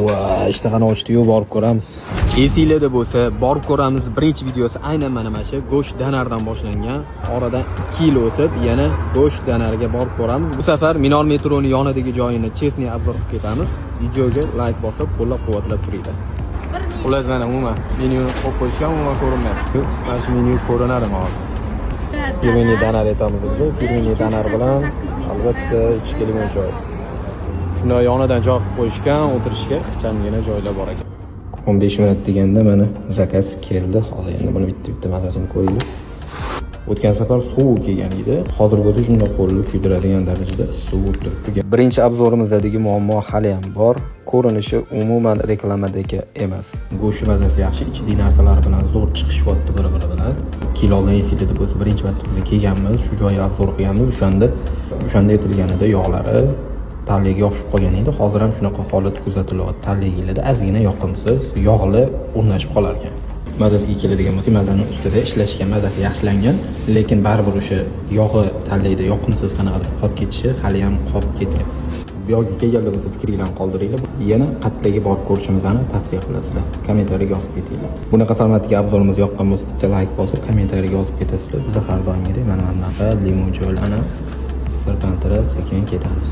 Va ishtahani ochdi-yu, borib ko'ramiz. Esinglarda bo'lsa, borib ko'ramiz. Birinchi videosi aynan mana shu go'sht danardan boshlangan. Oradan 2 yil o'tib, yana go'sht danarga borib ko'ramiz. Bu safar Minor metroni yonidagi joyini честный обзор qilib ketamiz. Videoga like bosib, qo'llab-quvvatlab turinglar. Xullas, mana umuman menyuni qo'yib qo'yishgan, umuman ko'rinmayapti. Mana shu menyu ko'rinadimi hozir? Фирменный danar aytamiz biz. Фирменный danar bilan albatta ichki limon choy. Shunday yonidan joy qilib qo'yishgan, o'tirishga ixchamgina joylar bor ekan. 15 minut deganda mana заказ keldi. Hozir endi buni bitta-bitta mazasini ko'raylik. O'tgan safar sovuq kelgan edi. Hozir bo'lsa shundoq qo'lni kuydiradigan darajada issiq bo'lib turibdi. Birinchi обзор imizdagi muammo hali ham bor. Ko'rinishi umuman reklamadagi emas. Go'shti mazasi yaxshi, ichidagi narsalar bilan zo'r chiqishyapti bir-biri bilan. 2 yil oldin esinglarda bo'lsa, birinchi marta biz kelganmiz, shu joyga обзор qilganmiz. O'shanda aytilganida yog'lari tanliga yopishib qolgan edi. Hozir ham shunaqa holat kuzatilyapti. Tanligida ozgina yoqimsiz, yog'li o'rnashib qolar ekan. Mazasiga keladigan bo'lsak, mazani ustida ishlashgan, mazasi yaxshilangan, lekin baribir o'sha yog'i tanlaydi, yoqimsiz qanaqadir qolib ketishi hali ham qolib ketgan. Bu yoqqa kelganlar bo'lsa, fikringlarni qoldiringlar. Yana qayerga borib ko'rishimizni tavsiya qilasizlar? Kommentariyaga yozib ketinglar. Bunaqa formatdagi обзор imiz yoqqan bo'lsa, bitta like bosib, kommentariyaga yozib ketasizlar. Biz har doimgidek mana bunaqa limon choylarni sirpantirib, sekin ketamiz.